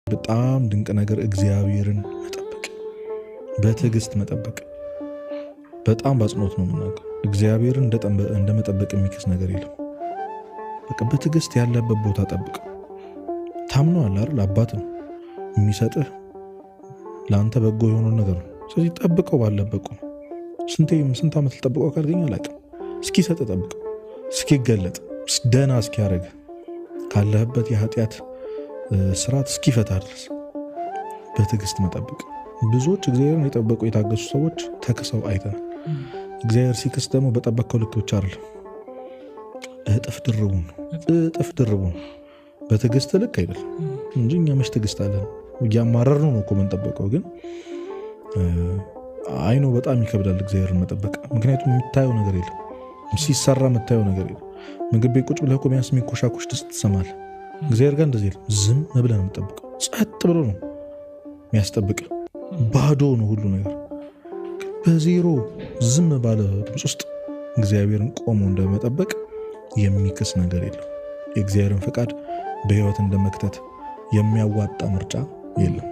በጣም ድንቅ ነገር እግዚአብሔርን መጠበቅ፣ በትዕግስት መጠበቅ። በጣም በአጽንኦት ነው የምናገር። እግዚአብሔርን እንደመጠበቅ የሚክስ ነገር የለም። በቃ በትዕግስት ያለበት ቦታ ጠብቅ። ታምነዋል አይደል? አባት ነው የሚሰጥህ፣ ለአንተ በጎ የሆነውን ነገር ነው። ስለዚህ ጠብቀው ባለበት ቁም። ስንት ዓመት ልጠብቀው ካልገኝ አላውቅም። እስኪሰጥ ጠብቀው፣ እስኪገለጥ፣ ደህና እስኪያደርግ፣ ካለህበት የኃጢአት ስርዓት እስኪፈታ ድረስ በትዕግስት መጠበቅ። ብዙዎች እግዚአብሔርን የጠበቁ የታገሱ ሰዎች ተክሰው አይተናል። እግዚአብሔር ሲክስ ደግሞ በጠበቅከው ልክ ብቻ አይደለም፣ እጥፍ ድርቡን ነው። እጥፍ ድርቡን በትዕግስት ልክ አይደለም እንጂ እኛ መች ትዕግስት አለን? እያማረር ነው እኮ የምንጠበቀው። ግን አይኖ በጣም ይከብዳል እግዚአብሔርን መጠበቅ። ምክንያቱም የምታየው ነገር የለም፣ ሲሰራ የምታየው ነገር የለም። ምግብ ቤት ቁጭ ብለህ እኮ ቢያንስ የሚኮሻኮሽ ድስት ትሰማለህ። እግዚአብሔር ጋር እንደዚህ የለም። ዝም ብለህ ነው የምጠብቀው። ጸጥ ብሎ ነው የሚያስጠብቅ። ባዶ ነው ሁሉ ነገር። በዜሮ ዝም ባለ ድምፅ ውስጥ እግዚአብሔርን ቆሞ እንደመጠበቅ የሚክስ ነገር የለም። የእግዚአብሔርን ፈቃድ በህይወት እንደመክተት የሚያዋጣ ምርጫ የለም።